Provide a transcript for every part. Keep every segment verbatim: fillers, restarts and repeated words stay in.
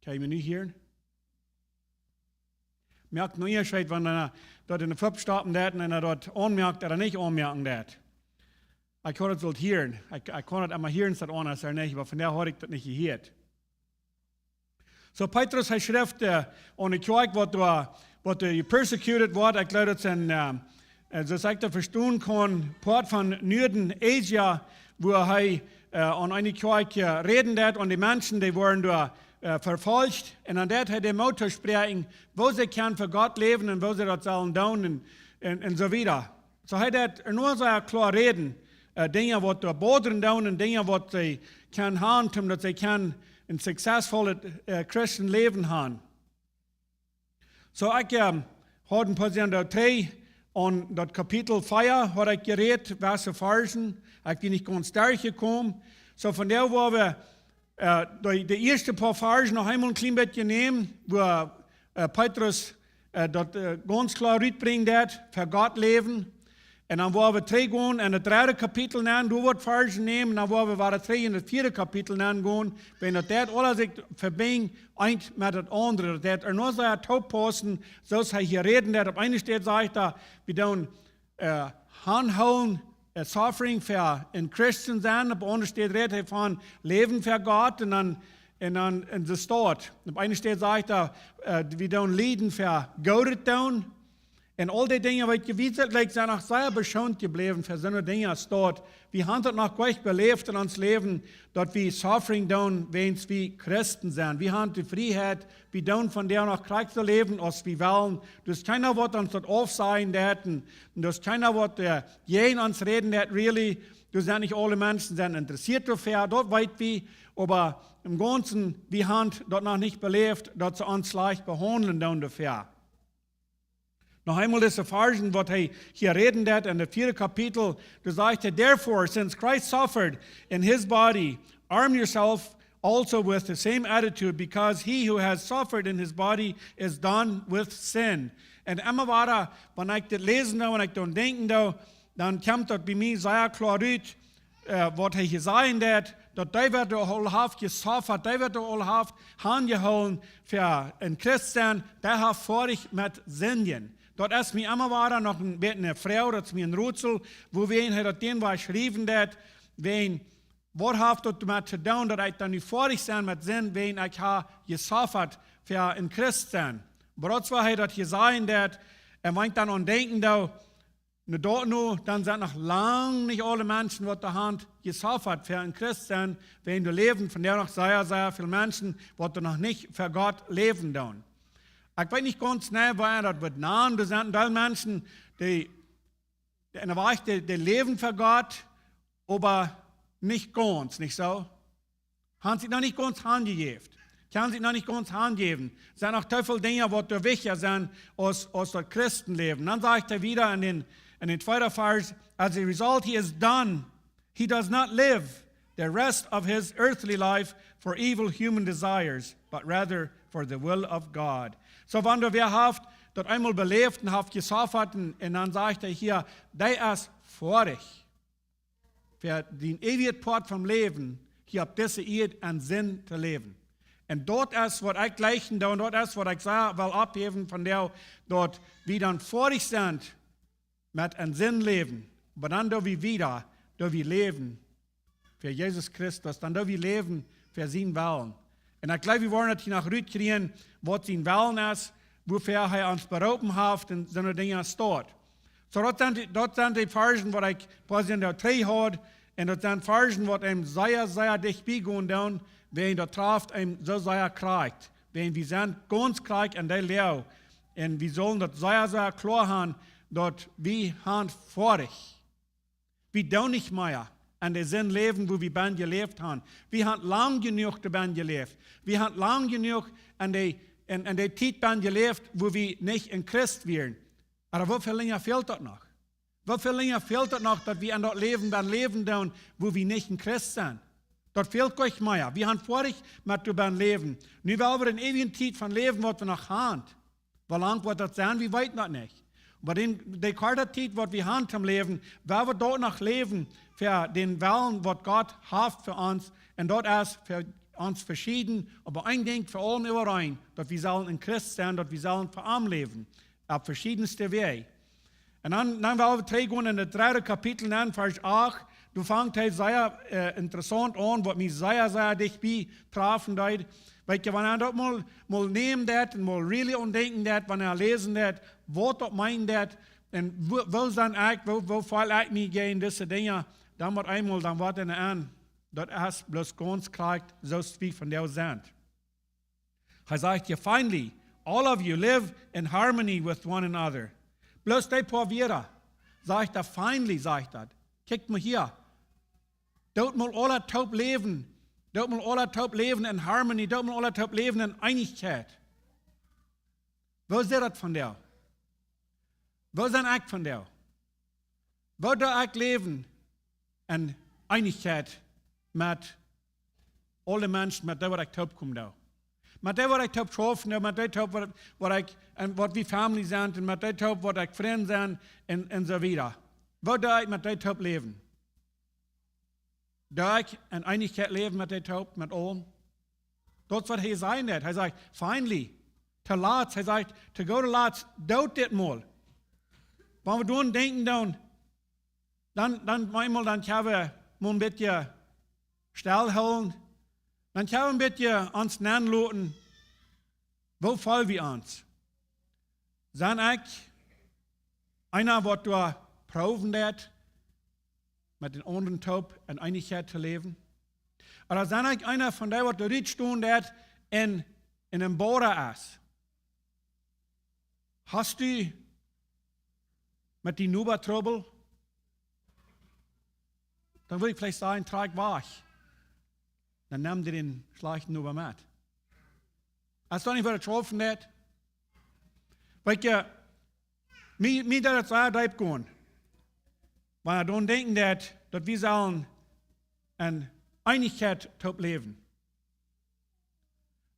Kjenn jie mie nu hieren? Moakt een Unjascheet, wan eena daut enne Fupp stoppen deit un eena daut aunmoakt ooda nich aunmoaken deit. Ekj haud daut sult hieren. Ekj, ekj kaun daut emma hieren, es daut aundasch ooda nich, oba vondoag haud ekj daut nich jehieet. Soo Petrus, hee schrift, äh, aun de Kjoakj, waut doa, waut doa persecuted woat. Ekj jleew daut sent, äh, äh, soo aus ekj daut vestonen kaun, Poat von Nuaden Asia, wua hee, äh, aun eene Kjoakj, äh, räden deed, aun de Menschen, dee worden doa, äh, vefolcht. Un dan deed hee dän Moot toospräakjen, woo see kjennen fa Gott läwen un woo see daut sellen doonen un, un, un soo wieda. Soo hee deed doa sea kloa räden, äh, Dinja waut doa bodren doonen un Dinja waut see kjennen haben, om daut see kjennen een successfullet, äh, Christenläwen haben. Soo ekj, ähm, haud een poa Sindach trigj aun daut Kapitel vea, haud ekj jerät, waut fa Varzen, ekj sie nich gaunz derchjekomen. Soo vondoag woa wie, äh, de, de ieeschte poa Varzen noch eemol een kjlien bät nämen, wua, äh, Petrus, äh, daut, äh, gaunz kloa rutbrinjen deed, fa Gott läwen. Un dan woa wie trigjgonen en daut dredde Kapitel nenn, doa woa wie Varzen nämen, dan woa wie wada trigj en daut vieede Kapitel nenn gonen, wan daut, daut aules sikj vebinjt, eent met daut aundre. Daut daut doa noch sea toopaussen, soo aus hee hia räden deed. Opp eene Städ sajcht hee, wie doonen, äh, aunhoolen, äh, suffering fa een Christen sennen. Opp eene aundre Städ rät hee von läwen fa Gott un dan, un dan en de Staut. Opp eene Städ sajcht hee, äh, wie doonen lieden fa Goodet doonen. Un aul dee Dinja, weet jie, wie sent, like, sent noch sea beschoont jebläwen fa soone Dinja aus daut. Wie haben daut noch goanich beläft en ons Läwen, daut wie suffering doonen, wiels wie Christen sent. Wie haben de Frieheit, wie doonen vondoag noch krakjt soo läwen aus wie wellen. Doa es kjeena waut ons daut aufsajen deit un, un doa es kjeena waut, äh, jäajen ons räden deit, really. Doa sent nich aule Menschen sent interessieet doafäa, daut weet wie. Oba em Gaunzen, wie haben daut noch nich beläft, daut see ons schlajcht behaundlen doonen doafäa. Noch eemol dise Varzen, waut hee hia räden deed en daut vieede Kapitel, doa sajcht hee: "Therefore, since Christ suffered in his body, arm yourself also with the same attitude, because he who has suffered in his body is done with sin." Un emma wada, wan ekj dit läsen doo, wan ekj doaraun denkjen doo, dan kjemt daut bie mie sea kloa rut, äh, waut hee hia sajen deed, daut dee waut aul haft jesuffat, dee waut aul haft aunjehoolen fa een Christ sennen, dee haft foadich met sindjen. Daut es mie emma wada noch een bät eene Froag, daut es mie een Rätsel, wuawäajen hee daut dän wada schriewen deed, wan, waut haft daut doamet to doonen, daut ekj dan nu foadich sie met Sind, wan ekj hab jesuffat fa een Christ sennen. Oba daut es waut hee daut hia sajen deed, un wan ekj dan aun denkjen doo, nu daut nu, dan sent noch lang nich aule Menschen waut doa haben jesuffat fa een Christ sennen, wan doa läwen vondoag noch sea, sea väl Menschen waut doa noch nich fa Gott läwen doonen. Ekj weet nich gaunz jeneiw, woo daut woat nanen. Doa sent een Deel Menschen, dee, dee en de Wajch, dee, dee läwen fa Gott, oba nich gaunz, nich soo? Haben sikj noch nich gaunz hanjejäft. Kjennen sikj noch nich gaunz hanjäwen. Sent noch too väl Dinja waut doa wichtja sent aus, aus daut Christenläwen. Dan sajcht hee wada en dän, en dän tweeden Varsch: "As a result, he is done. He does not live the rest of his earthly life for evil human desires, but rather for the will of God." Soo, wan doa wäa haft daut eemol beläft un haft jesuffat un, un dan sajcht hee hia, dee es foadich fa dän eewjen Poat vom Läwen hia opp dise Ieed en Sind to läwen. Un daut es waut ekj jlikjen doo, un daut es waut ekj saj, well oppheewen von dee, daut wie dan foadich sent met en Sind läwen. Oba dan doo wie wada, doo wie läwen fa Jesus Christus, dan doo wie läwen fa sienen Wellen. Un ekj jleew, wie woaren daut hia noch rutkjrieen, waut sien Wellen es, wuafäa hee ons beroopen haft un soone Dinja steit. Soo, daut sent, daut sent de Varzen waut ekj poa Sindach trigj haud. Un daut sent Varzen waut eenem sea, sea dicht bie gonen doonen, wan daut traft eenem soo sea krakjt. Wan wie sent gaunz krakjt en dee Loag. Un wie sellen daut sea, sea kloa haben, daut wie haben foadich. Wie doonen nich mea en de Sind läwen, wua wie bie jeläft haben. Wie haben lang jenuach doa bie jeläft. Wie haben lang jenuach en de, en, en de Tiet bie jeläft, wua wie nich een Christ wieren. Oba woo väl lenja fält daut noch? Woo väl lenja fält daut noch, daut wie en daut Läwen bie läwen doonen, wua wie nich een Christ sent? Daut fält nich mea. Wie haben foadich met doa bie läwen. Nu well wie en eewje Tiet von läwen, waut wie noch haben. Woo lang woat daut sennen? Wie weeten daut nich. Oba dän, de korte Tiet waut wie haben toom läwen, well wie daut noch läwen fa dän Wellen waut Gott haft fa ons. Un daut es fa ons veschieden, oba een Dinkj fa aulem äwareen, daut wie sellen een Christ sennen, daut wie sellen fa am läwen, opp veschiedenste Wäaj. Un dan, dan well wie trigjgonen en daut dredde Kapitel aun, Varsch acht. Doa fangt hee sea, äh, interessaunt aun, waut mie sea, sea dicht bie trafen deed. Weetst, wan eena daut mol, mol nämen deed un mol really aundenkjen deed, wan eena läsen deed, waut daut meenen deed, un woo, woo sie ekj, woo, woo feel ekj mie jäajen dise Dinja, dan woat eemol, dan woat eena aun, daut es bloos gaunz krakjt soo aus wie vondoag sent. Hee sajcht hia: "Finally, all of you live in harmony with one another." Bloos dee poa Wieed, sajcht hee, finally, sajcht hee. Kjikjt mol hia. Doot mol aula toop läwen. Doot mol aula toop läwen en harmony. Doot mol aula toop läwen en Eenichkjeit. Woo sie daut vondoag? Woo sie ekj vondoag? Woo doo ekj läwen en Eenichkjeit met aule Menschen, met dee waut ekj toop kom doo? Met dee waut ekj toop schaufen doo, met dee toop waut, waut ekj, un waut wie family sent, un met dee toop waut ekj Frind sent, un, un soo wieda. Woo doo ekj met dee toop läwen? Doo ekj en Eenichkjeit läwen met dee toop, met aulem? Daut es waut hee sajen deed. Hee sajcht, finally, to latst, hee sajcht, to goode latst, doot dit mol. Wan wie doaraun denkjen dan, dan, dan eemol, dan kjenn wie mol een bät stell hoolen. Dan kjenn wie een bät ons nenloten, woo feel wie ons. Sie ekj eena waut doa proowen deed, met dän aundren toop en Eenichkjeit to läwen? Ooda sie ekj eena von dee waut doa rutstonen deed en, en een Boda es? Hast du met dien Noba Trubbel? Dan well ekj veleicht sajen, trakj wajch. Dan nemm dän schlajchten Noba met. Es daut nich waut daut schaufen deed? Weetst, mie, mie deed daut sea deep gonen, wan ekj doaraun denkjen deed, daut wie sellen en Eenichkjeit toop läwen.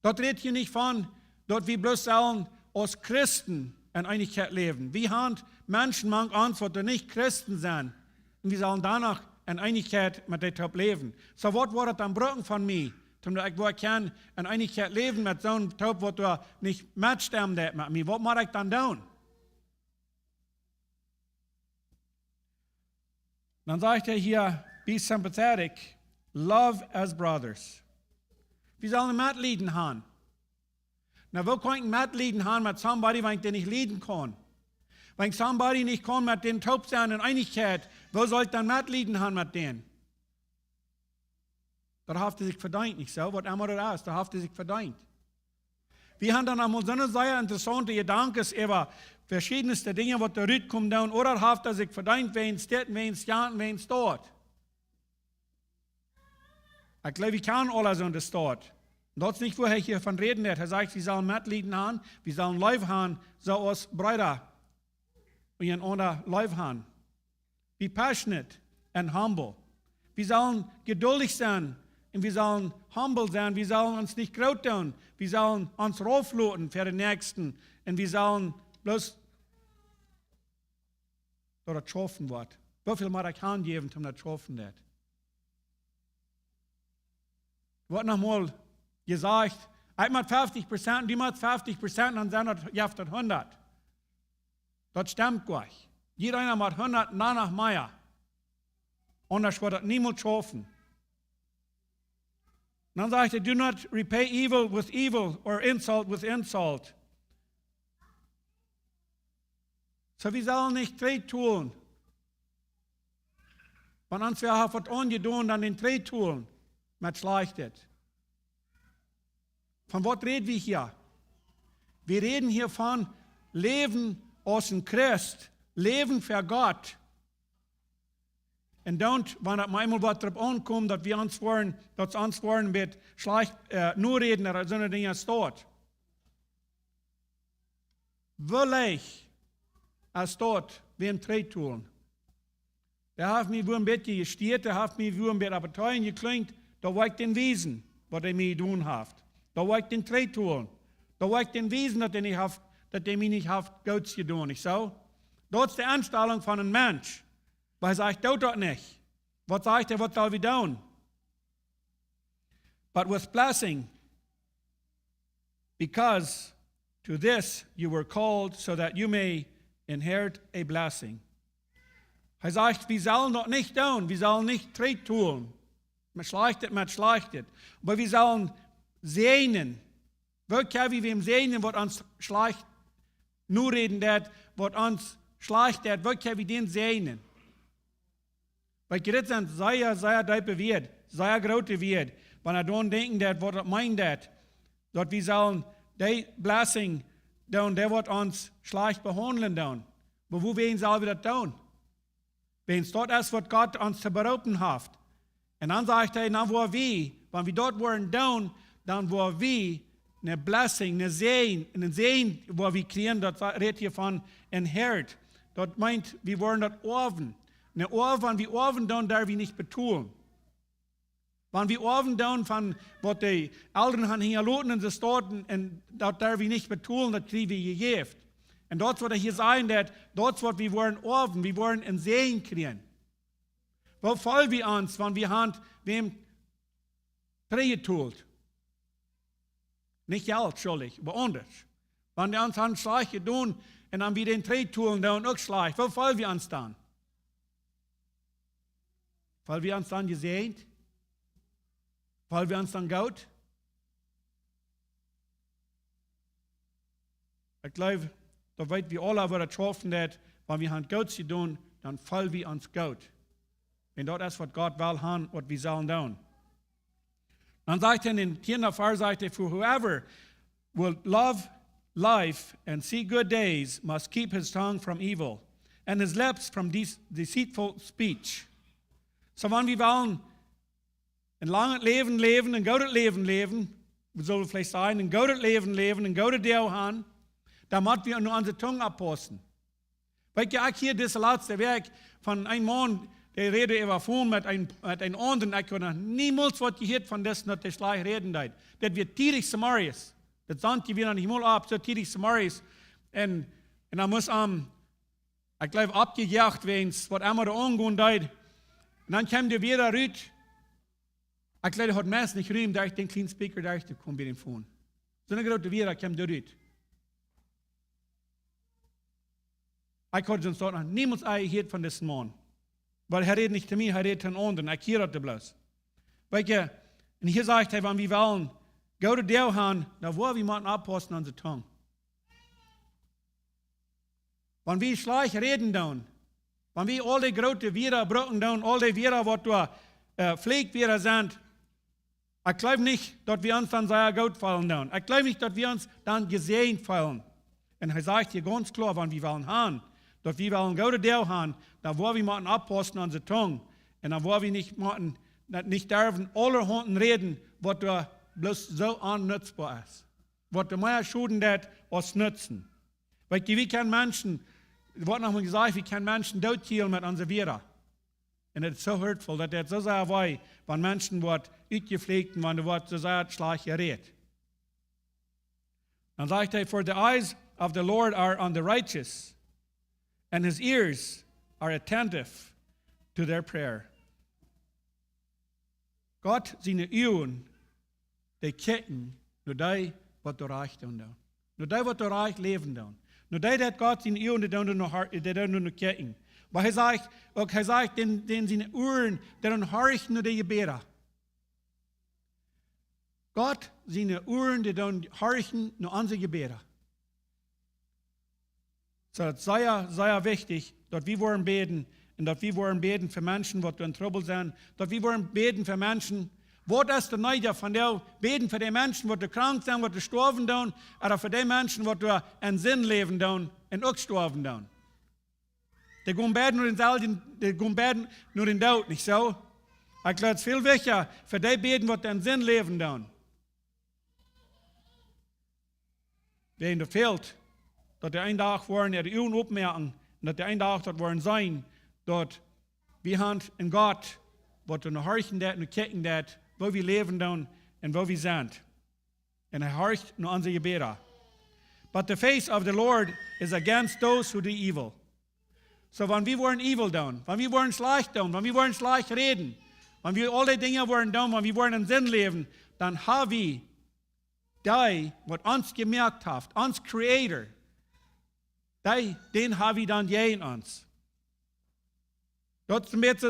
Daut rät hia nich von, daut wie bloos sellen aus Christen en Eenichkjeit läwen. Wie haben Menschen mank ons, waut nich Christen sent. Un wie sellen doano en Eenichkjeit met dee toop läwen. Soo, waut woat daut dan brucken von mie, toom daut ekj woa kjennen en Eenichkjeit läwen met soon toop, waut doa nich metstemmen deit met mie? Waut mott ekj dan doonen? Dan sajcht hee hia, be sympathetic, love as brothers. Wie sellen Metlieden haben. Nu, woo kaun ekj Metlieden haben met somebody, wan ekj dän nich lieden kaun? Wan ekj somebody nich kaun met dän toop sennen en Eenichkjeit, woo saul ekj dan Metlieden haben met dän? Daut haft hee sikj vedeent, nich soo? Waut emma daut es, daut haft hee sikj vedeent. Wie haben dan emol soone sea interessaunte Jedanken äwa veschiedenste Dinja, waut doa rutkomen doonen, ooda daut haft hee sikj vedeent wäajen dit, wäajen jant, wäajen daut. Ekj jleew, wie kjanen aula soone Staut. Daut es nich, wua hee hia von räden deed. Hee sajcht, wie sellen Metlieden haben, wie sellen Leew haben, soo aus Breeda, un eenaunda leew haben. Be passionate and humble. Wie sellen jeduldich sennen un wie sellen humble sennen. Wie sellen ons nich groot doonen. Wie sellen ons raufloten fa dän Näakjsten. Un wie sellen bloos daut et schaufen woat. Woo väl mott ekj hanjäwen, om daut schaufen deit? Woat noch mol jesajcht, ekj mott feftig Prozent, du motst feftig Prozent, dan sent daut, jeft daut hundat. Daut stemt goa nich. Jieda eena mott hundat, un dan noch mea. Aundasch woat daut niemols schaufen. Dan sajcht hee, do not repay evil with evil or insult with insult. Soo, wie sellen nich trigjtolen. Wan ons wäa haft waut aunjedonen, dan nich trigjtolen met Schlajchtet. Von waut räd wie hia? Wie räden hia von Läwen aus een Christ, Läwen fa Gott. Un dan, wan et mau eemol waut doaropp aunkomt, daut wie ons woaren, daut see ons woaren met schlajcht, äh, noräden ooda soone Dinja, es daut. Woo leicht es daut, wäm trigjtolen? Dee haft mie wua een bät jestieet, dee haft mie wua een bät opp de Teenen jekjlunjt, dan woa ekj dän wiesen, waut hee mie jedonen haft. Dan woa ekj dän trigjtolen. Dan woa ekj dän wiesen, daut hee nich haft, daut hee mie nich haft Goots jedonen, nich soo? Daut es de Enstalunk von een Mensch. Oba hee sajcht, doot daut nich. Waut sajcht hee, waut sell wie doonen? but with blessing, because to this you were called, so that you may inherit a blessing. Hee sajcht, wie sellen daut nich doonen, wie sellen nich trigjtoolen, met Schlajchtet, met Schlajchtet. Oba wie sellen säajnen. Woo kjenn wie wäm säajnen, waut ons schlajcht noräden deit, waut ons schlajcht deit, woo kjenn wie dän säajnen? Wiels dit sent sea, sea deepe Wieed, sea groote Wieed. Wan wie doaraun denkjen, daut waut daut meent, daut, daut wie sellen dee blessing doonen, dee waut ons schlajcht behaundlen doonen. Oba wuarom sell wie daut doonen? Wiels daut es, waut Gott ons to beroopen haft. Un dan sajcht hee, dan woa wie, wan wie daut woaren doonen, dan woa wie eene blessing, een Säajen, een Säajen, woa wie kjrieen, daut rät hia von inherit. Daut meent, wie woaren daut oawen. Een Oaw, wan wie oawen doonen, derw wie nich betolen. Wan wie oawen doonen von waut de Elren han hinjaloten en de Stoten, un daut derw wie nich betolen, daut kjrie wie jejäft. Un daut es waut hee hia sajen deit, daut es waut wie woaren oawen, wie woaren een Säajen kjrieen. Woo feel wie ons, wan wie han wäm trigjbetolt? Nich Jelt schuldich, oba aundasch. Wan dee ons han schlajcht jedonen un dan wie dän trigjbetolen doonen uk schlajcht, woo feel wie ons dan? Feel wie ons dan jesäajent? Feel wie ons dan goot? Ekj jleew, daut weet wie aula, woo daut schaufen deit, wan wie han Goots jedonen, dan feel wie ons goot. Un daut es waut Gott well han, waut wie sellen doonen. Dan sajcht hee en dän tieenden Varsch, sajcht hee, "For whoever will love life and see good days must keep his tongue from evil and his lips from de-, deceitful speech." Soo, wan wie wellen een langet Läwen läwen, een goodet Läwen läwen, wie sellen veleicht sajen, een goodet Läwen läwen, een goodet Läwen han, dan mott wie no onse Tung oppaussen. Weet jie, ekj hia dise latste Wäakj von een Maun, dee räd äwa Phone met een, met een aundren. Ekj haud noch niemols waut jehieet von dis, daut dee schlajcht räden deed. Daut wia tiedich zemorjes. Daut Sonntje wia noch nich mol opp, soo tiedich zemorjes. Un, un dan must am, ekj jleew, oppjejoacht wäajens waut emma doa aungonen deed. Un dan kjeem dee wada rut. Ekj jleew, dee haud meist nich Rum, derch dän kjlienen Speaker derchtokomen bie dän Phone. Soone groote Wieed kjeem doa rut. Ekj haud sest noch niemols jehieet von disen Maun. Wiels hee räd nich to mie, hee räd to een aundren. Ekj hia daut bloos. Weet jie, un hia sajcht hee, wan wie wellen goodet Läwen han, dan woa wie motten oppaussen aun onse Tung. Wan wie schlajcht räden doonen, wan wie aul dee groote Wieed brucken doonen, aul dee Wieed waut doa, äh, Flakj Wieed sent, ekj jleew nich, daut wie ons dan sea goot feelen doonen. Ekj jleew nich, daut wie ons dan jesäajent feelen. Un hee sajcht hia gaunz kloa, wan wie wellen han, daut wie wellen goodet Läwen han, dan woa wie motten oppaussen aun onse Tung. Un dan woa wie nich motten, nich derwen aulahaunt räden, waut doa bloos soo onnutzboa es. Waut doa mea Schoden deit aus Nutzen. Weet jie, wie kjennen Menschen, woat noch mol jesajcht, wie kjennen Menschen dootkielen met onse Wieed. Un daut es soo hurtful, daut deit soo sea wee, wan Menschen woat utjeflakjt, wan doa woat soo sea schlajcht jerät. Dan sajcht hee, "For the eyes of the Lord are on the righteous, and his ears are attentive to their prayer." Gott siene Uagen, dee kjikjen no dee, waut doa rajcht doonen. No dee, waut doa rajcht läwen doonen. No dee, daut Gott siene Uagen, dee doonen no har-, dee doonen no kjikjen. Oba hee sajcht uk, hee sajcht, dän, dän siene Uaren, dee doonen horchen no de Jebäda. Gott siene Uaren, dee doonen horchen no onse Jebäda. Soo, daut es sea, sea wichtich, daut wie woaren bäden un daut wie woaren bäden fa Menschen, waut doa en Trubbel sent, daut wie woaren bäden fa Menschen. Waut es de Needja von dee bäden fa dee Menschen, waut doa krank sent, waut doa stoawen doonen, ooda fa dee Menschen, waut doa en Sind läwen doonen un uk stoawen doonen? Dee gonen beid no dänselwjen, dee gonen beid no dän Doot, nich soo? Ekj jleew, daut es väl wichtja fa dee bäden, waut en Sind läwen doonen. Wäajen daut fält, daut dee een Dach woaren äare Uagen opmoaken un daut dee een Dach daut woaren seenen, daut wie han een Gott, waut doa no horchen deit, no kjikjen deit, woo wie läwen doonen un woo wie sent. Un hee horcht no onse Jebäda. "But the face of the Lord is against those who do evil." Soo, wan wie woaren evil doonen, wan wie woaren schlajcht doonen, wan wie woaren schlajcht räden, Wan wie aul dee Dinja woaren doonen, wan wie woaren en Sind läwen, dan ha wie dee, waut ons jemoakt haft, ons Creator, dee, dän ha wie dan jäajen ons. Daut es een bät,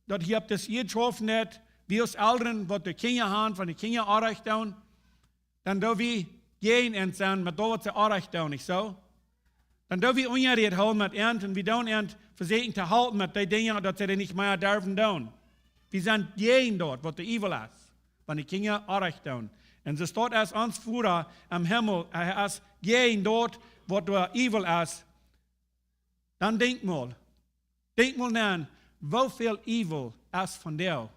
daut hia opp dise Ieed schaufen deit, wie aus Elren, waut de Kjinja han, wan de Kjinja oajch doonen, dan doo wie jäajen an sennen met daut, waut see oajch doonen, nich soo? Dan doo wie Unjarecht hoolen met an un wie doonen an vesieekjen to halpen met dee Dinja, daut see dee nich mea derwen doonen. Wie sent jäajen daut, waut doa evil es, wan de Kjinja oajch doonen. Un soo steit, aus ons Voda em Himmel, hee es jäajen daut, waut doa evil es. Dan denkj mol, denkj mol no, woo väl evil es vondoag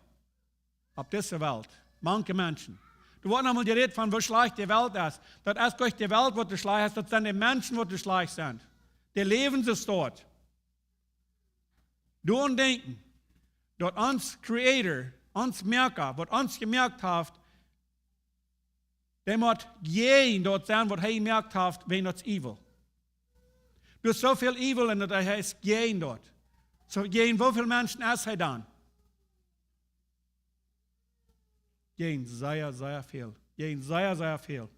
opp dise Welt, mank Menschen. Doa woat noch mol jerät von, woo schlajcht de Welt es. Daut es doch de Welt, waut doa schlajcht es, daut sent de Menschen, waut doa schlajcht sent. De Läwens es doa. Doaraun denkjen, daut ons Creator, ons Moaka, waut ons jemoakt haft, dee mott jäajen daut sennen, waut hee jemoakt haft, wäajen daut es evil. Doa es soo väl evil un daut hee es jäajen daut. Soo, jäajen woo väl Menschen es hee dan? Jäajen sea, sea väl. Jäajen sea, sea väl.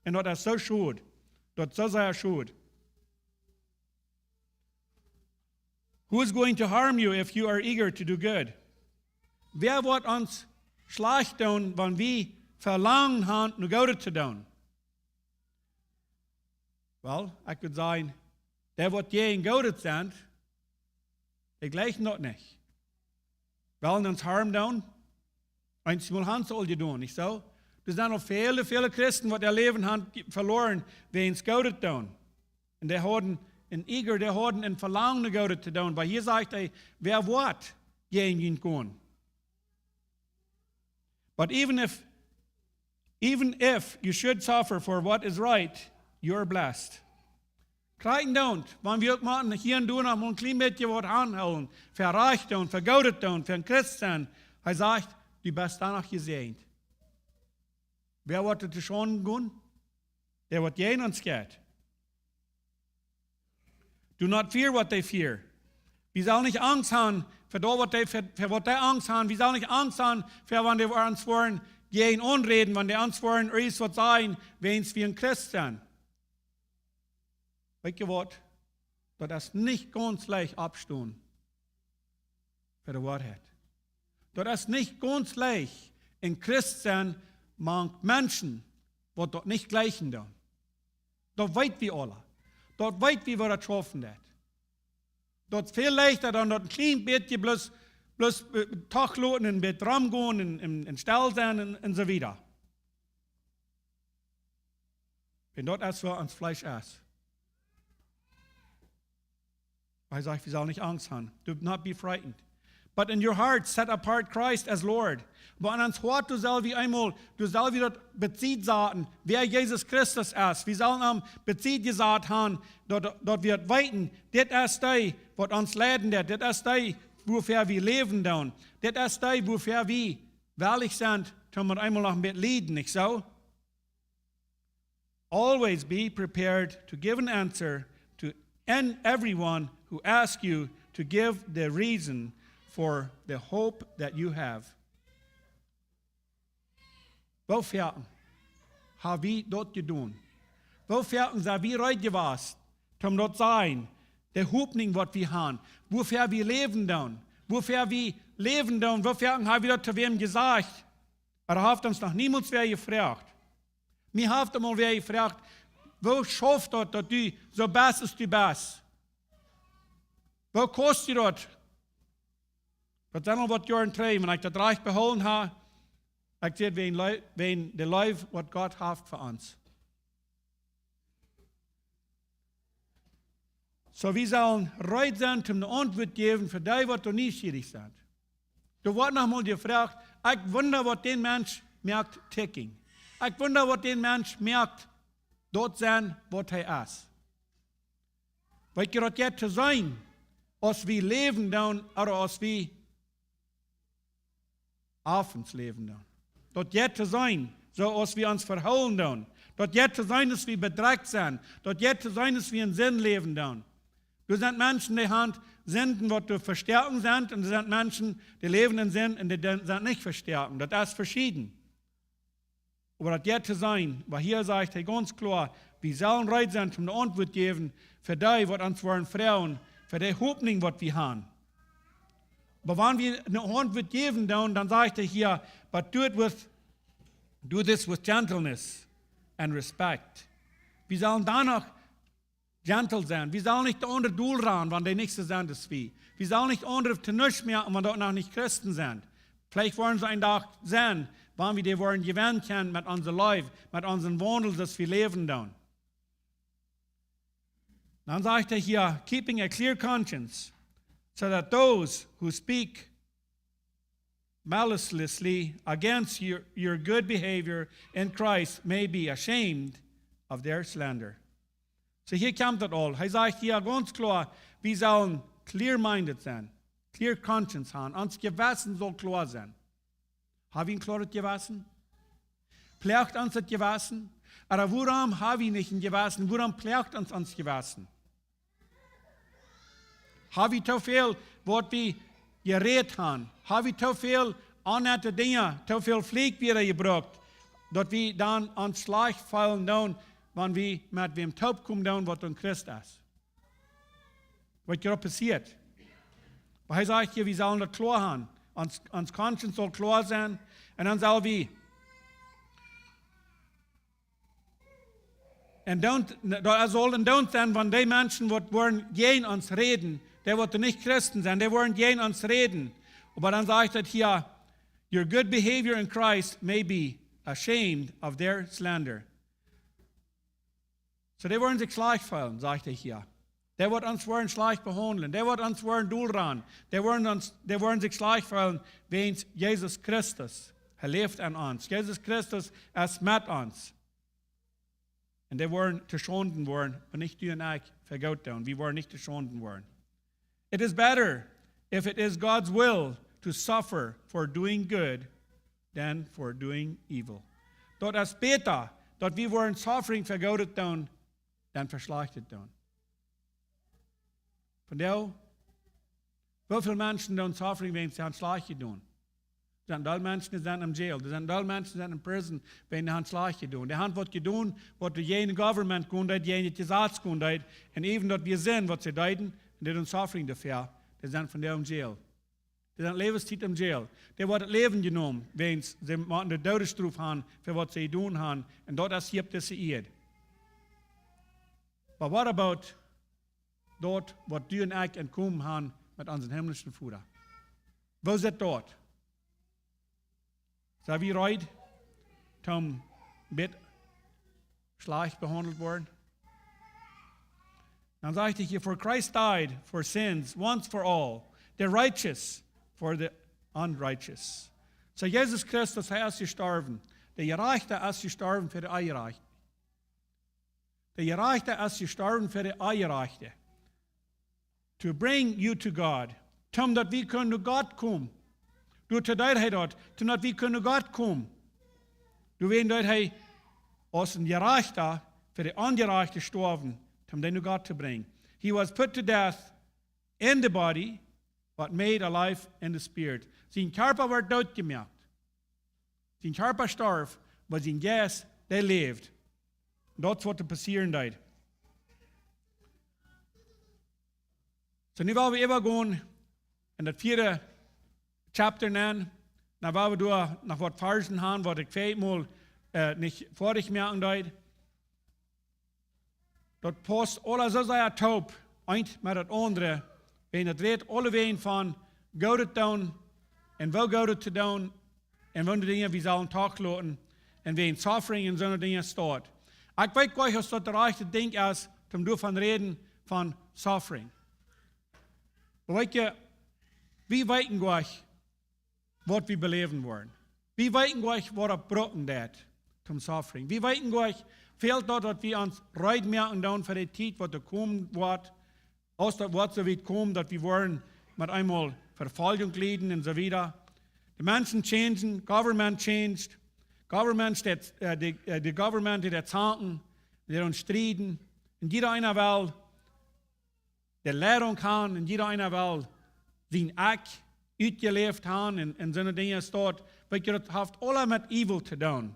Un daut es soo schod. Daut es soo sea schod. Who is going to harm you if you are eager to do good? Wäa woat ons schlajcht doonen, wan wie Velangen han, nu Goodet to doonen? Well, ekj wudd sajen, dee, waut jäajen Goodet sent, dee jlikjen daut nich. Wellen ons harm doonen? Eensmol han see aul jedonen, nich soo? Doa sent aul väle, väle Christen, waut äa Läwen han veloaren, wäajen Goodet doonen. Un dee hauden een eager, dee hauden een Velangen, Goodet to doonen. Oba hia sajcht hee, wäa woat jäajen junt gonen? But even if, even if you should suffer for what is right, you are blessed. Krakjt endoont, wan wie uk mau hia un doa noch mol een kjlien bät waut aunhoolen, fa rajcht doonen, fa Goodet doonen, fa een Christ sennen, hee sajcht, du best dan noch jesäajent. Wäa woat doa to Schaund gonen? Dee, waut jäajen ons jeit. Do not fear what they fear. Wie sellen nich Angst han fa daut, waut dee, fa, fa waut dee Angst han. Wie sellen nich Angst han fa, wan dee ons woaren jäajen aunräden, wan dee ons woaren irjent waut sajen, wäajens wie een Christ sent. Weetst waut? Daut es nich gaunz leicht oppstonen fa de Woarheit. Daut es nich gaunz leicht een Christ sennen mank Menschen, waut daut nich jlikjen doonen. Daut weet wie aula. Daut weet wie, woo daut schaufen deit. Daut es väl leichta dan daut een kjlien bät bloos, bloos, äh, toloten un bät romgonen un, un, un stell sennen un, un soo wieda. Wan daut es, woo ons Fleesch es. Hee sajcht, wie sellen nich Angst han. Do not be frightened. But in your heart set apart Christ as Lord. Oba en ons Hoat, doa sell wie eemol, doa sell wie daut besied saten, wäa Jesus Christus es. Wie sellen am besied jesat han, daut, daut wie daut weeten, dit es dee, waut ons leiden deit. Dit es dee, wuafäa wie läwen doonen. Dit es dee, wuafäa wie wellich sent, toom eemol noch met lieden, nich soo? Always be prepared to give an answer to an-, everyone who asks you to give the reason for the hope that you have. Woo foaken ha wie daut jedonen? Woo foaken sent wie reed jewast, om daut to sajen, de Hopninj, waut wie han, wuafäa wie läwen doonen, wuafäa wie läwen doonen, woo foaken ha wie daut to wäm jesajcht? Oba haft ons noch niemols wäa jefroacht. Mie haft emol wäa jefroacht, woo schauft daut, daut du soo best aus du best? Woo kost die daut? Daut sent aul waut Joaren trigj, wan ekj daut rajcht behoolen ha, ekj säd, wäajen Leu-, wäajen de Leew, waut Gott haft fa ons. Soo, wie sellen reed sennen, om de Auntwuat jäwen fa dee, waut doa nieschierich sent. Doa woat noch mol jefroacht, ekj wunda, waut dän Mensch moakt ticking. Ekj wunda, waut dän Mensch moakt daut sennen, waut hee es. Weetst du, daut jeit to seenen, aus wie läwen doonen, ooda aus wie opp ons läwen doonen. Daut jeit to seenen, soo aus wie ons vehoolen doonen. Daut jeit to seenen, aus wie bedrekjt sent. Daut jeit to seenen, aus wie en Sind läwen doonen. Doa sent Menschen, dee han Sinden, waut doa vestoaken sent, un doa sent Menschen, dee läwen en Sind un dee sent nich vestoaken. Daut es veschieden. Oba daut jeit to sennen, oba hia sajcht hee gaunz kloa, wie sellen reed sennen toom ne Auntwuat jäwen fa dee, waut ons woaren froagen, fa dee Hopninj, waut wie han. Oba wan wie ne Auntwuat jäwen doonen, dan sajcht hee hia, but do it with, do this with gentleness and respect. Wie sellen doano gentle sennen. Wie sellen nich de aundre dol ranen, wan dee nich soo sent aus wie. Wie sellen nich aundre to nuscht moaken, wan dee noch nich Christen sent. Veleicht woaren see een Dach sennen, wan wie dee woaren jewennen kjennen met onse Leew, met onsen Waundel, daut wie läwen doonen. Dan sajcht hee hia, keeping a clear conscience, so that those who speak maliciously against your, your good behavior in Christ may be ashamed of their slander. Soo, hia kjemt daut aul. Hee sajcht hia gaunz kloa, wie sellen clear-minded sennen, clear conscience haben. Ons Jewessen saul kloa sennen. Ha wie een kloaret Jewessen? Ploagt ons daut Jewessen? Ooda wuarom ha wie nich een Jewessen? Wuarom ploagt ons ons Jewessen? Ha wie too väl, waut wie jerät haben? Ha wie too väl aundre Dinja, too väl Fläck wieda jebrukt, daut wie dan ons schlajcht feelen doonen, wan wie met wäm toop komen doonen, waut een Christ es? Waut hia passieet. Oba hee sajcht hia, wie sellen daut kloa haben. Ons, ons conscience saul kloa sennen. Un dan sell wie un doonen, daut saul un doonen sennen, wan dee Menschen, waut woaren jäajen ons räden, dee waut nich Christen sent, dee woaren jäajen ons räden. Oba dan sajcht daut hia, your good behavior in Christ may be ashamed of their slander. Soo, dee woaren sikj schlajcht feelen, sajcht hee hia. Dee waut ons woaren schlajcht behaundlen, dee waut ons woaren dol ranen, dee woaren ons, dee woaren sikj schlajcht feelen wäajens Jesus Christus. Hee läft en ons. Jesus Christus es met ons. Un dee woaren to Schaunden woaren, oba nich du un ekj, fa goot doonen. Wie woaren nich to Schaunden woaren. It is better, if it is God's will, to suffer for doing good than for doing evil. Daut es bäta, daut wie woaren suffering fa Goodet doonen, dan fa Schlajchtet doonen. Vondoag, woo väl Menschen doonen suffering wäajens see haben schlajcht jedonen? Doa sent väl Menschen, dee sent em jail. Doa sent väl Menschen, dee sent en prison, wäajens see haben schlajcht jedonen. Dee haben waut jedonen, waut doa jäajen de government kunn deed, jäajen daut Jesaz kunn deed. Un even daut wia Sind, waut see deeden, un dee doonen suffering doafäa. Dee sent vondoag em jail. Dee sent Läwenstiet em jail. Dee woat daut Läwen jenomen, wäajens see motten de Doodesstrof haben fa waut see jedonen haben. Un daut es hia opp dise Ieed. But what about daut, waut du un ekj enkomen haben met onsen himlischen Voda? Woo sitt daut? Sent wie reed, toom bät schlajcht behaundelt woaren? Dan sajcht hee hia, for Christ died for sins once for all, the righteous for the unrighteous. Soo, Jesus Christus, hee es jestorwen. De Jerajchta es jestorwen fa de Onjerajchte. De Jerajchta es jestorwen fa de Onjerajchte. To bring you to God. Toom daut wie kjennen no Gott komen. Doa deed hee daut, toom daut wie kjennen no Gott komen. Doawäajen deed hee aus een Jerajchta fa de Onjerajchte stoawen, toom dee no Gott to brinjen. He was put to death in the body, but made alive in the spirit. Sien Kjarpa wort doot jemoakt. Sien Kjarpa storf, oba sien Jeist, dee läft. Daut es waut doa passieren deed. Soo, nu well wie äwagonen en daut vieede Chapter nenn. Nu well wie doa noch waut Varzen haben, waut ekj veleicht mol, äh, nich foadich moaken deed. Daut paust aules soo sea toop, eent met daut aundre. Wan daut rät aulewäajen von Goodet doonen un woo Goodet to doonen un woo de Dinja wie sellen toloten un wäajen suffering un soone Dinja steit. Ekj weet goanich, aus daut daut rajchte Dinkj es, om doavon räden, von suffering. Oba weet jie, wie weeten goanich, waut wie beläwen woaren. Wie weeten goanich, waut daut brucken deit, om suffering. Wie weeten goanich, fält daut, daut wie ons reed moaken doonen fa de Tiet, waut doa komen woat, aus daut woat soo wiet komen, daut wie woaren met eemol Vefoljunk lieden un soo wieda. De Menschen changen, government changed, government deit, äh, de, äh, de government deit zanken, dee doonen strieden. Un jieda eena well de Leidunk haben un jieda eena well sien Akj utjeläft haben un, un soone Dinja es daut, weetst, daut haft aules met evil to doonen.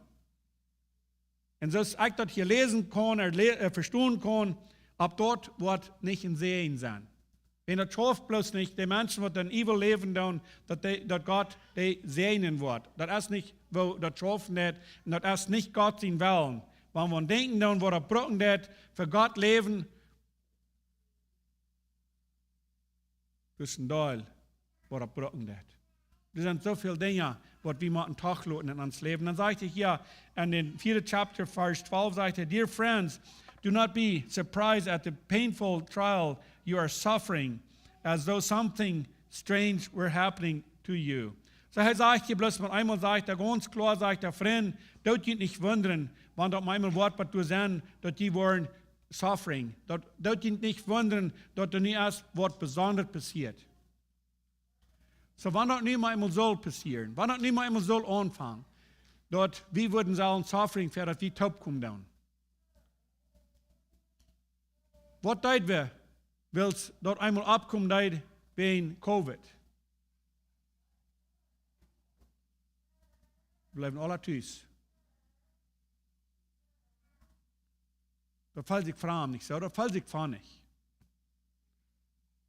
Un soo aus ekj daut hia läsen kaun, er, le- er vestonen kaun, opp daut woat nich een Säajen sennen. Wan daut schauft bloos nich, de Menschen waut dan evil läwen doonen, daut, dee, daut Gott dee säajnen woat. Daut es nich woo daut schaufen deit un daut es nich Gott sien Wellen. Wan wie denkjen doonen, waut daut brucken deit, fa Gott läwen, daut es een Deel, waut daut brucken deit. Doa sent soo väl Dinja, waut wie motten toloten en ons Läwen. Dan sajcht hee hia en dän vieeden Chapter, Varsch twalf, sajcht hee: "Dear friends, do not be surprised at the painful trial you are suffering, as though something strange were happening to you." Soo, hee sajcht hia bloos met eemol, sajcht hee gaunz kloa, sajcht hee: "Frind, doot junt nich wundren, wan daut met eemol woat waut doa sennen, daut jie woaren suffering. Daut, doot junt nich wundren, daut doa nu ieescht waut Besondret passieet." Soo, wan daut nu met eemol saul passieren, wan daut nu met eemol saul aunfangen, daut wie wudden sellen suffering, ver daut wie toopkomen doonen. Waut deed wie, wiels daut eemol oppkomen deed wäajen Covid? Wie bleewen aule tus. Daut feelt sikj framd, nich soo? Daut feelt sikj funny.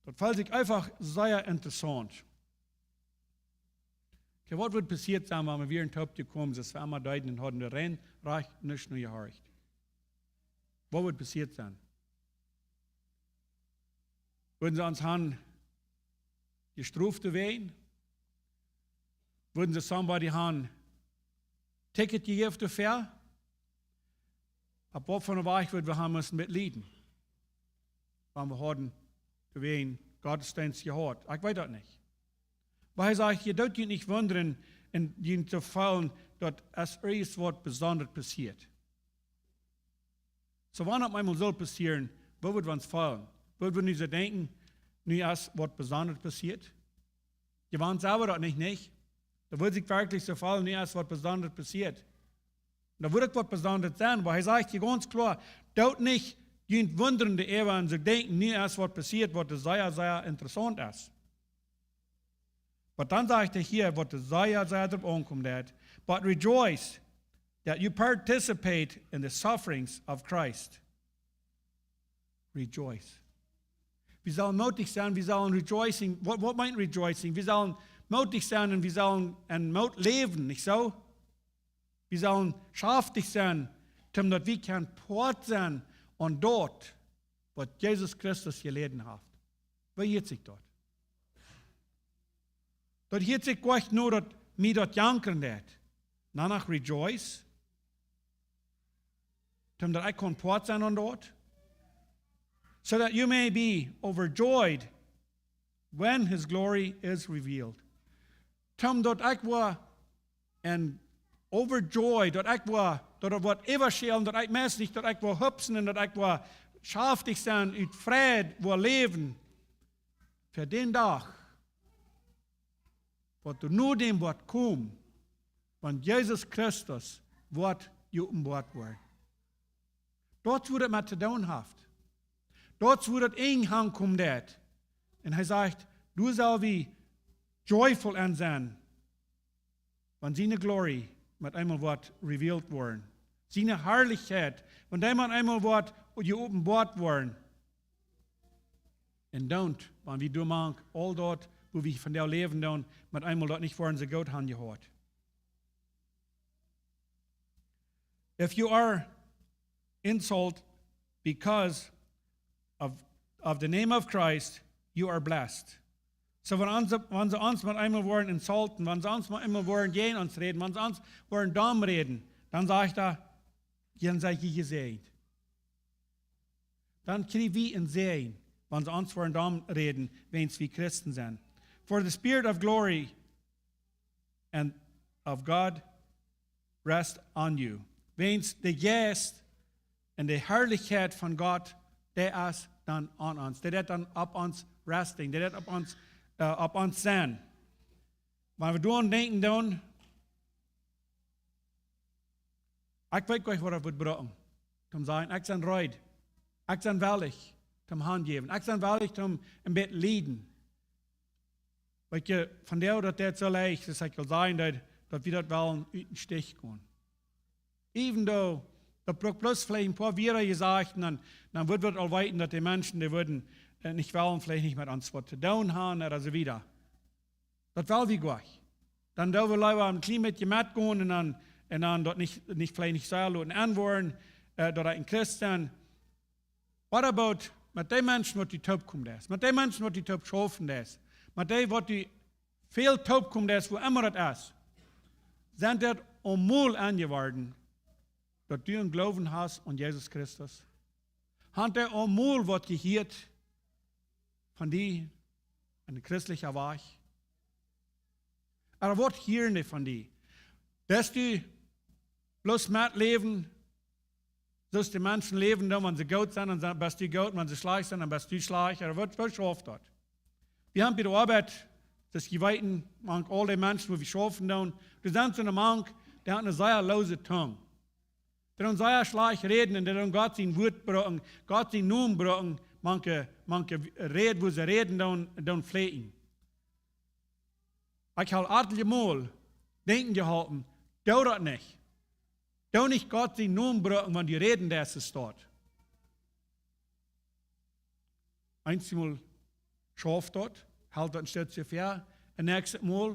Daut feelt sikj eefach sea interessaunt. Okay, waut wudd passieet sennen, wan wie wieren toopjekomen, soo aus wie emma deeden un hauden doa rein rajcht nuscht no jehorcht? Waut wudd passieet sennen? Wudden see ons haben jestroft doawäajen? Wudden see somebody haben Ticket jejäft doafäa? Opp waut fa eene Wies wudd wie haben musst metlieden, wan wie hauden doawäajen Gottesdeenst jehaut? Ekj weet daut nich. Oba hee sajcht: "Jie doot junt nich wundren un junt to feelen, daut es irjent waut Besondret passieet." Soo, wan daut met eemol saul passieren, woo wudd wie ons feelen? Wudd wie nu soo denkjen, nu es waut Besondret passieet? Jie wundren soo daut nich, nich? Dan wudd ekj werkjlich soo feelen, nu es waut Besondret passieet. Dan wudd uk waut Besondret sennen, oba hee sajcht hia gaunz kloa: "Doot nich junt wundren doaräwa un soo denkjen, nu es waut passieet, waut sea, sea interessaunt es." Oba dan sajcht hee hia, waut sea, sea doaropp aunkomen deit: "But rejoice that you participate in the sufferings of Christ." Rejoice. Wie sellen mootich sennen, wie sellen rejoicing. Waut, waut meent rejoicing? Wie sellen mootich sennen un wie sellen en Moot läwen, nich soo? Wie sellen schaftich sennen, om daut wie kjennen Poat sennen aun daut, waut Jesus Christus jeläden haft. Woo hieet sikj daut? Daut hieet sikj goanich no, daut mie daut jankren deit. Nä, nä, rejoice. Om daut ekj kaun Poat sennen aun daut. "So that you may be overjoyed when his glory is revealed." Om daut ekj woa en overjoyed, daut ekj woa, daut et woat äwaschwämen, daut ekj meist nich, daut ekj woa hupsen un daut ekj woa schaftich sennen, ut Freid woa läwen, fa dän Dach, waut doa no däm woat komen, wan Jesus Christus woat jeopenboat woaren. Daut es wua daut met to doonen haft. Daut es wua daut aunkomen deit. Un hee sajcht, doa sell wie joyful aun sennen, wan siene glory met eemol woat revealed woaren. Siene Harlichkjeit, wan dee met eemol woat jeopenboat woaren. Un dan, wan wie doamank aul daut, wua wie vondoag läwen doonen, met eemol daut nich woaren soo goot haben jehaut. If you are insult because of, of the name of Christ, you are blessed. Soo, wan see, wan see ons met eemol woaren insulten, wan see ons met eemol woaren jäajen ons räden, wan see ons woaren domm räden, dan sajcht hee: "Jie sent jesäajent." Dan kjrie wie een Säajen, wan see ons woaren domm räden, wiels wie Christen sent. "For the Spirit of glory and of God rest on you." Wiels de Jeist un de Harlichkjeit von Gott, dee es dan aun ons. Dee deit dan opp ons resting. Dee deit opp ons, äh, opp ons sennen. Wan wie doaraun denkjen, dan, ekj weet nich, waut daut woat brinjen. Om to sajen, ekj sie reed. Ekj sie wellich. Toom hanjäwen. Ekj sie wellich toom een bät lieden. Weetst, von doa daut daut soo leicht es, ekj well sajen, daut, daut wie daut wellen ut dän Stich gonen. Even though, daut brukt bloos veleicht een poa Wieed jesajcht, dan, dan wudd wie aul weeten, daut de Menschen, dee wudden, äh, nich wellen, veleicht nich met ons waut to doonen haben, ooda soo wieda. Daut well wie goot. Dan doo wie leewa een kjlien bät metgonen un dan, un dan daut nich, nich, veleicht nich soo loten enwoaren, äh, daut ekj een Christ sie. What about met dee Menschen, waut du toopkomen deist? Met dee Menschen, waut du toop schaufen deist? Met dee, waut du väl toopkomen deist, wua emma daut es? Sent dee aul mol enjeworden, daut du een Gloowen hast aun Jesus Christus? Haben dee aul mol waut jehieet von die en christeljen Wajch? Ooda waut hieren dee von die? Deist du bloos metläwen, soo aus de Menschen läwen, dan wan see goot sent, dan best du goot, wan see schlajcht sent, dan best du schlajcht, ooda waut, waut schauft daut? Wie haben bie de Oabeit, daut jie weeten, mank aul de Menschen, wua wie schaufen doonen, doa sent soone mank, dee haben eene sea loose Tung. Dee doonen sea schlajcht räden un dee doonen Gott sien Wuat brucken, Gott sienen Nomen brucken, mank, mank Räd, wua see räden doonen, doonen fläakjen. Ekj hab atelje Mol denkjen jeholpen, doo daut nich. Doo nich Gott sienen Nomen brucken, wan du räden deist, es daut. Eemol schauft daut, helt daut een Stootje väa, un näakjstet Mol,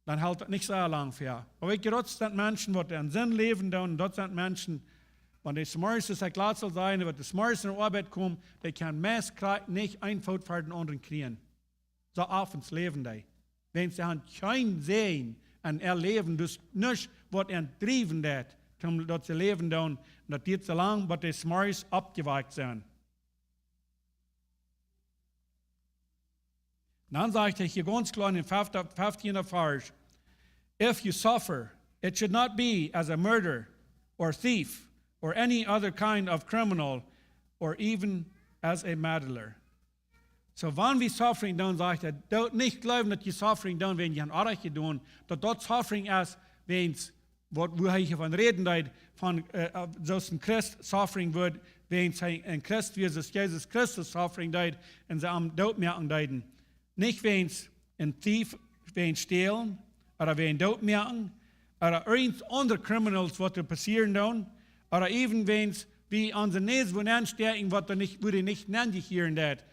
dan helt daut nich soo lang väa. Oba weetst, daut sent Menschen, waut en Sind läwen doonen, daut sent Menschen, wan dee zemorjes, soo aus ekj latst aul säd, waut zemorjes no de Oabeit komen, dee kjennen meist krakjt nich een Foot ver dän aundren kjrieen. Soo oft läwen dee. Wiels see haben kjeen Säajen en äa Läwen, daut es nuscht, waut an driewen deit, toom daut see läwen doonen, un daut diet soo lang, bat dee zemorjes oppjewakjt sent. Dan sajcht hee hia gaunz kloa en dän feftienden, feftienden Varsch: "If you suffer, it should not be as a murderer or thief or any other kind of criminal or even as a meddler." Soo, wan wie suffering doonen, sajcht hee, doot nich jleewen, daut jie suffering doonen, wan jie haben Orrajcht jedonen, daut daut suffering es, wiels waut, wua hee hia von räden deed, von, äh, äh, soo aus een Christ suffering wudd, wiels hee een Christ wia, soo aus Jesus Christus suffering deed un see am dootmoaken deeden. Nich wiels een Dief, wiels stälen, ooda wiels dootmoaken, ooda irjent aundre criminals, waut doa passieren doonen, ooda even wiels wie onse Näs wua nenstäakjen, waut doa nich, wua dee nich nenjehieren deit.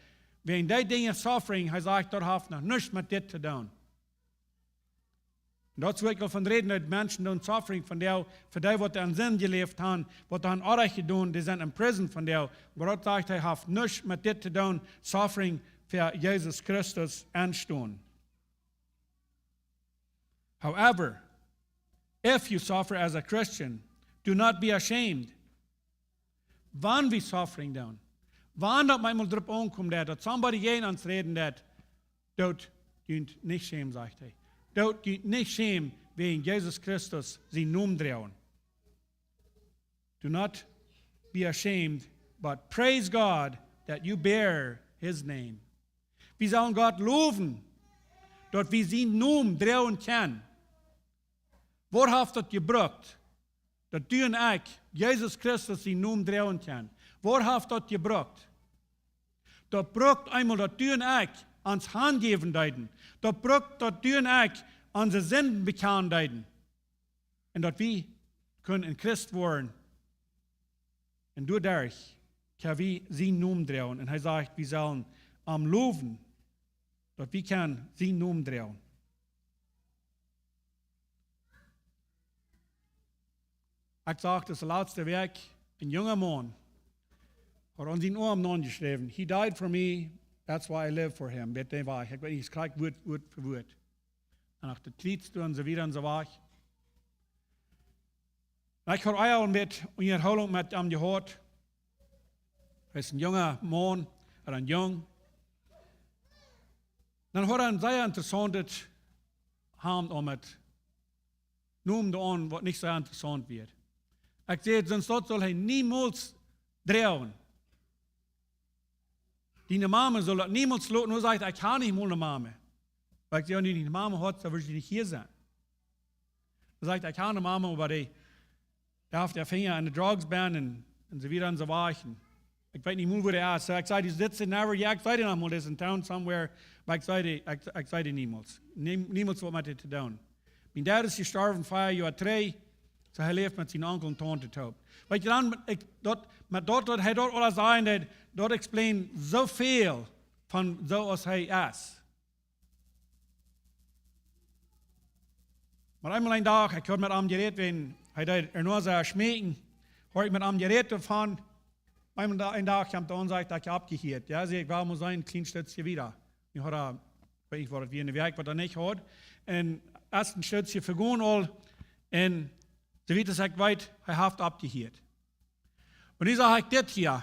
Wiels dee Dinja suffering, hee sajcht, daut haft noch nuscht met dit to doonen. Un daut es wua ekj aul von räd, daut Menschen doonen suffering von dee, fa dee waut en Sind jeläft haben, waut haben Orrajcht jedonen, dee sent en prison von dee. Oba daut sajcht hee, haft nuscht met dit to doonen, suffering fa Jesus Christus aunstonen. However, if you suffer as a Christian, do not be ashamed. Wan wie suffering doonen, wan daut mau mol doaropp aunkomen deit, daut somebody jäajen ons räden deit, doot junt nich schämen, sajcht hee. Doot junt nich schämen, wäajen Jesus Christus sienen Nomen droagen. Do not be ashamed, but praise God that you bear his name. Wie sellen Gott lowen, daut wie sienen Nomen droagen kjennen. Waut haft daut jebrukt, daut du un ekj Jesus Christus sienen Nomen droagen kjennen? Waut haft daut jebrukt? Daut brukt eemol, daut du un ekj ons hanjäwen deeden. Daut brukt, daut du un ekj onse Sinden bekjanen deeden. Un daut wie kunnen een Christ woaren. Un doaderch kjenn wie sienen Nomen droagen. Un hee sajcht, wie sellen am lowen, daut wie kjennen sienen Nomen droagen. Ekj sach daut de latste Wäakj, een junga Maun haud aun sienen Oarm aunjeschräwen: "He died for me, that's why I live for him." Bat dee wia, ekj weet nich, es krakjt Wuat, Wuat fa Wuat. Un uk de Tweets doonen see wada un soo wieda. Un ekj haud uk aul een bät Unjahoolunk met am jehaut. Hee es een junga Maun, ooda een Jung. Dan haud hee een sea interessauntet Hemd aun met Nomen doaraun, waut nich sea interessaunt wia. Ekj säd, sest daut saul hee niemols droagen. Diene Mame saul daut niemols loten. Nu sajcht hee, ekj hab nich mol eene Mame. Oba ekj säd, wan du nich eene Mame haudst, dan wurscht du nich hia sennen. Dan sajcht hee, ekj hab eene Mame, oba dee, dee haft äa Finja en de Drugs bennen un, un soo wieda un soo wieda. Ekj weet nich mol wua dee es. Soo, ekj säd, dee sitt never, jo, ekj säd dee noch mol, dee es in town somewhere, oba ekj säd dee, ekj, ekj säd dee niemols. Niem-, niemols waut met dee to doonen. Mien Dad es jestorwen, fiew Joa trigj. Soo, hee läft met sien Onkel un Taunte toop. Weetst, dan, ekj, daut, met daut, daut hee daut aules säd, daut, daut explain soo väl von soo aus hee es. Oba eemol een Dach, ekj haud met am jerät, wan hee deed ea noch soo schmeeken, haud ekj met am jerät doavon. Eemol een Da-, een Dach kjeem hee aun, sajcht, daut ekj oppjehieet. Jo, säd ekj, well mol seenen, een kjlien Stootje wieda. Nu haud hee, weet ekj waut, daut wia eene Wäakj waut hee nich haud. Un es een Stootje vegonen aul. Un soo wiet aus ekj weet, hee haft oppjehieet. Un nu sach ekj dit hia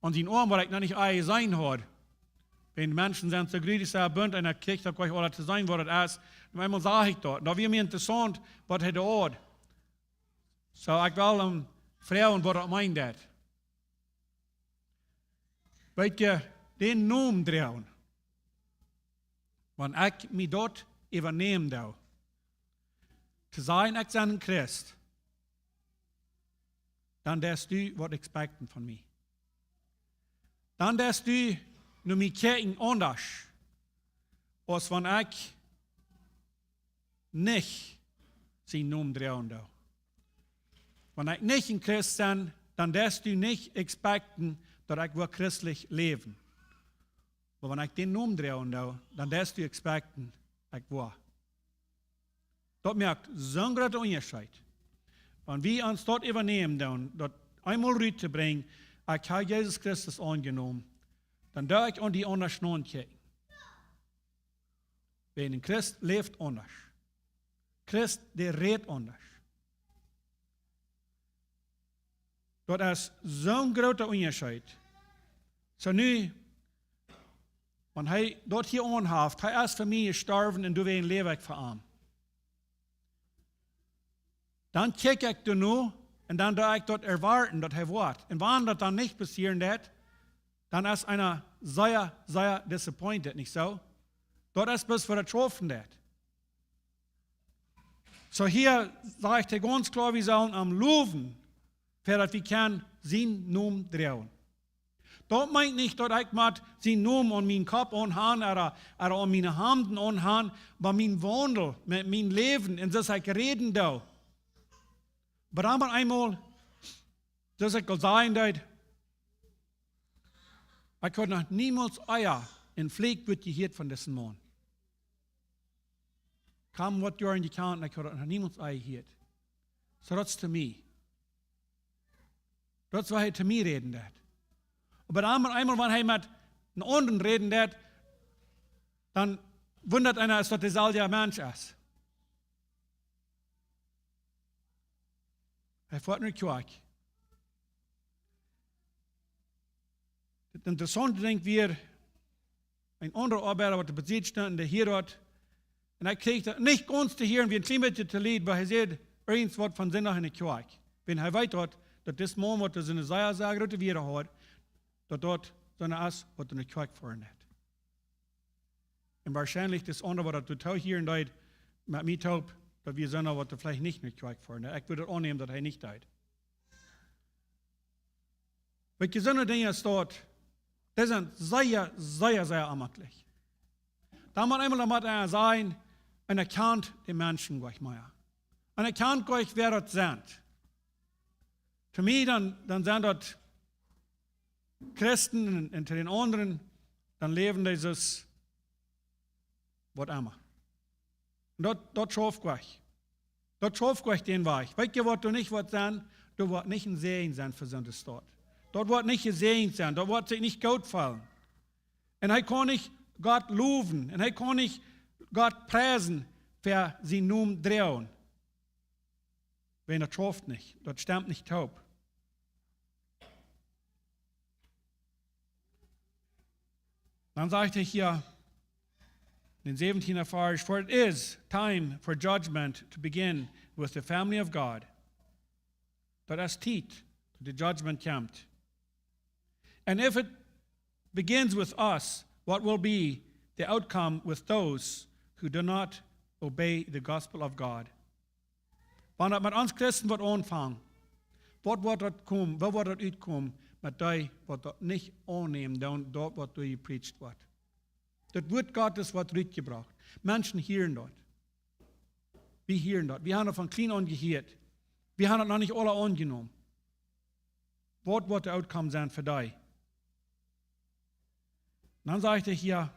aun sien Oarm, waut ekj noch nich aul jeseenen haud. Wan Menschen sent soo jreslich soo bunt un ekj kjrieech daut nich aula to seenen, waut daut es. Un eemol sach ekj daut. Daut wia mie interessaunt, waut hee doa haud. Soo, ekj well am froagen, waut daut meent daut. Weetst, dän Nomen droagen. Wan ekj mie daut äwanämen doo, to sajen, ekj sie een Christ, dan deist du waut expecten von mie. Dan deist du no mie kjikjen aundasch, aus wan ekj nich sien Nomen droagen doo. Wan ekj nich een Christ sie, dan deist du nich expecten, daut ekj woa christlich läwen. Oba wan ekj dän Nomen droagen doo, dan deist du expecten, ekj woa. Daut moakt soon grooten Unjascheet. Wan wie ons daut äwanämen doonen, daut eemol rut to brinjen, ekj hab Jesus Christus aunjenomen, dan doo ekj aun die aundasch nopp kjikjen. Wan een Christ läft aundasch. Christ, dee rät aundasch. Daut es soon grooten Unjascheet. Soo nu, wan hee daut hia aunhaft, hee es fa mie jestorwen un doawäajen läw ekj fa am. Dan kjikj ekj doano un dan doo ekj daut erwoaten, daut hee woat. Un wan daut dan nich passieren deit, dan es eena sea, sea disappointed, nich soo? Daut es bloos waut et schaufen deit. Soo hia sajcht hee gaunz kloa, wie sellen am lowen, fa daut wie kjennen sienen Nomen droagen. Daut meent nich, daut ekj mott sienen Nomen aun mienen Kopp aunhaben, ooda, ooda aun miene Haunden aunhaben, oba mien Waundel, met mien Läwen, un soo aus ekj räden doo. Oba dan eemol, soo aus ekj aul säd, ekj haud noch niemols ea een Fluchwuat jehieet von disen Maun. Kaum waut Joaren jekjant, ekj haud daut noch niemols ea jehieet. Soo daut es to mie. Daut es waut hee to mie räden deit. Oba dan eemol, wan hee met eenen aundren räden deit, dan wundat eena, aus daut deeselwja Mensch es. Hee foat no de Kjoakj. Daut interessaunte Dinkj wia, een aundra Oabeida, waut doa bie stunt, dee hieed daut. Un hee kjrieech daut nich gaunz to hieren, wia een kjlien bät to leet, oba hee säd irjent waut von Sindach enne Kjoakj. Wan hee weet daut, daut dis Maun, waut doa soone sea, sea groote Wieed haud, daut daut soona es, waut enne Kjoakj foaren deit. Un woarschienlich dis aundra, waut daut doa hieren deed, met mie toop, daut wia soona, waut doa veleicht nich enne Kjoakj foaren deit. Ekj wudd daut aunnämen, daut hee nich deed. Weetst, soone Dinja es daut, dee sent sea, sea, sea amatlich. Dan mott eemol daut mott eena sennen, un erkjant de Menschen nich mea. Un erkjant nich, wäa daut sent. To mie dan, dan sent daut Christen un, un to dän aundren, dan läwen dee soo aus waut emma. Un daut, daut schauft nich. Daut schauft nich dän Wajch. Weetst, waut doa nich woat sennen, doa woat nich een Säajen sennen fa soone Staut. Daut woat nich jesäajent sennen, daut woat sikj nich goot feelen. Un hee kaun nich Gott lowen, un hee kaun nich Gott priesen fa sienen Nomen droagen. Wan daut schauft nich, daut stemt nich toop. Dan sajcht hee hia en dän säwentieenden Varsch, "For it is time for judgment to begin with the family of God." Daut es Tiet, daut de judgment kjemt. "And if it begins with us, what will be the outcome with those who do not obey the gospel of God?" Wan daut met ons Christen woat aunfangen, waut woat daut komen, woo woat daut utkomen met dee waut daut nich aunnämen doonen, daut waut doa jepreacht woat. Daut Wuat Gottes woat rutjebrocht. Menschen hieren daut. Wie hieren daut. Wie haben daut von kjlien aun jehieet. Wie haben daut noch nich aula aunjenomen. Waut woat de outcome sennen fa dee? Dan sajcht hee hia,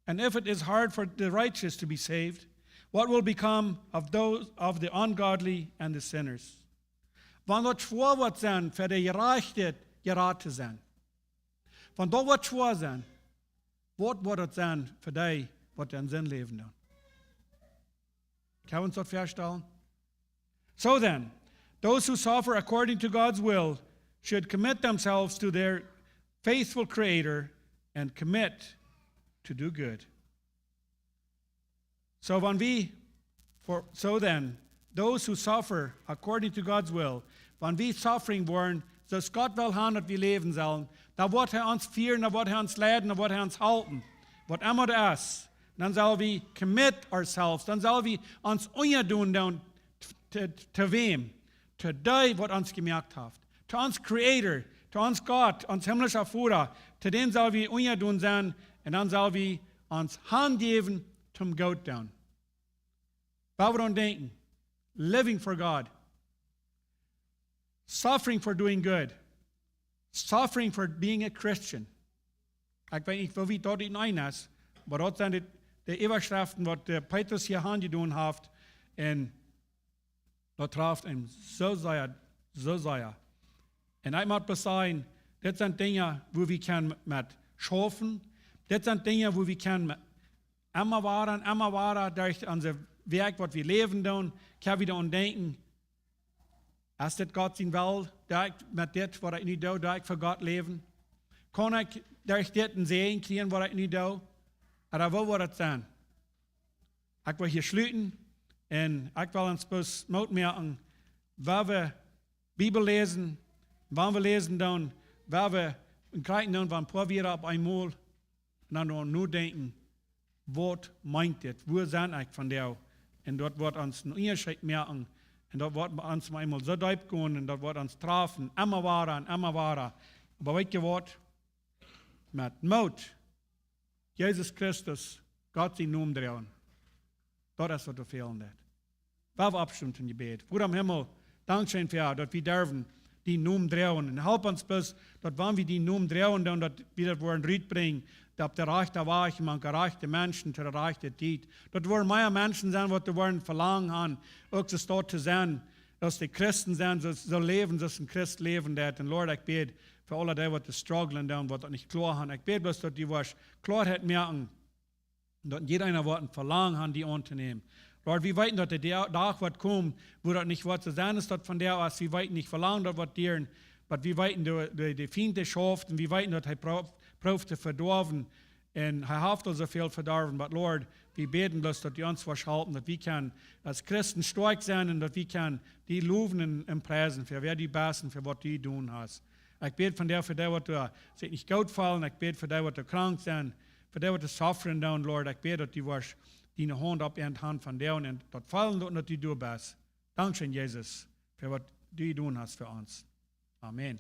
"And if it is hard for the righteous to be saved, what will become of those, of the ungodly and the sinners?" Wan daut schwoa woat sennen fa de Jerajchte jerat to sennen, wan daut woat schwoa sennen, waut woat daut sennen fa dee waut en Sind läwen doonen? Kjenn wie ons daut väastalen? So then, those who suffer according to God's will should commit themselves to their faithful Creator and commit to do good. So when we, for, so then, those who suffer according to God's will, wan wie suffering woaren, soo aus Gott well haben daut wie läwen sellen, dan woat hee ons fieren, dan woat hee ons leiden, dan woat hee ons halpen. Waut emma daut es, dan sell wie commit ourselves, dan sell wie ons unjadon doonen. To, to wäm? To dee waut ons jemoakt haft. To ons Creator, to ons Gott, ons himmlischa Voda. To däm sell wie unjadon sennen un dan sell wie ons hanjäwen toom Goot doonen. Wua wie dan denkjen, living for God, suffering for doing good, suffering for being a Christian. Ekj weet nich woo wiet daut en een es, oba daut sent de, de Äwaschreften waut de Petrus hia aunjedonen haft. Un daut traft am soo sea, soo sea. Un ekj mott bloos sajen, dit sent Dinja wua wie kjennen met schaufen. Dit sent Dinja wua wie kjennen met emma wada un emma wada derch onse Wäakj waut wie läwen doonen, kjenn wie doaraun denkjen, es dit Gott sien Well, daut ekj met dit waut ekj nu doo, daut ekj fa Gott läwen? Kaun ekj derch dit een Säajen kjrieen waut ekj nu doo? Ooda woo woat daut sennen? Ekj well hia schluten un ekj well ons bloos Moot moaken, wua wie Bibel läsen, wan wie läsen doonen, wua wie en kjrieen doonen, wan poa wieren opp eemol, un dan doaraun nodenkjen, waut meent dit? Wua sie ekj vondoag? Un daut woat ons een Unjascheet moaken. Un daut woat ons mau eemol soo deep gonen un daut woat ons trafen, emma wada un emma wada. Oba weet jie waut? Met Moot Jesus Christus, Gott sienen Nomen droagen. Daut es waut doa fälen deit. Wua wie oppstonen toom Jebäd. Voda em Himmel, dankscheen fa daut wie derwen dienen Nomen droagen. Un help ons bloos, daut wan wie dienen Nomen droagen, dan daut wie daut woaren rutbrinjen, daut opp de rajchte Wajch, mank de rajchte Menschen, to de rajchte Tiet. Daut woaren mea Menschen sennen waut doa woaren Velangen haben, uk soo staut to sennen, aus de Christen sent, soo, soo läwen, soo aus een Christ läwen deit. Un Lord, ekj bäd fa aule dee waut doa strugglen doonen, waut daut nich kloa haben. Ekj bäd bloos daut du woascht Kloaheit moaken. Un daut jieda eena woat een Velangen haben, die auntonämen. Lord, wie weeten daut de Da-, Dach woat komen, wua daut nich woat soo sennen aus daut vondoag es. Wie weeten nich woo lang daut woat dieren, oba wie weeten de, de, de Fient schauft un wie weeten daut hee proo-, prooft to vedoawen. Un hee haft aul soo väl vedorwen, oba Lord, wie bäden bloos daut du ons woascht halpen, daut wie kjennen aus Christen stoakj sennen un daut wie kjennen die lowen un, un priesen fa wäa du best un fa waut du jedonen hast. Ekj bäd vondoag fa dee waut doa sikj nich goot feelen, ekj bäd fa dee waut doa krank sent, fa dee waut doa suffern doonen, Lord. Ekj bäd daut du woascht diene Haunt opp an haben vondoag un daut feelen loten daut du doa best. Dankscheen, Jesus, fa waut du jedonen hast fa ons. Amen.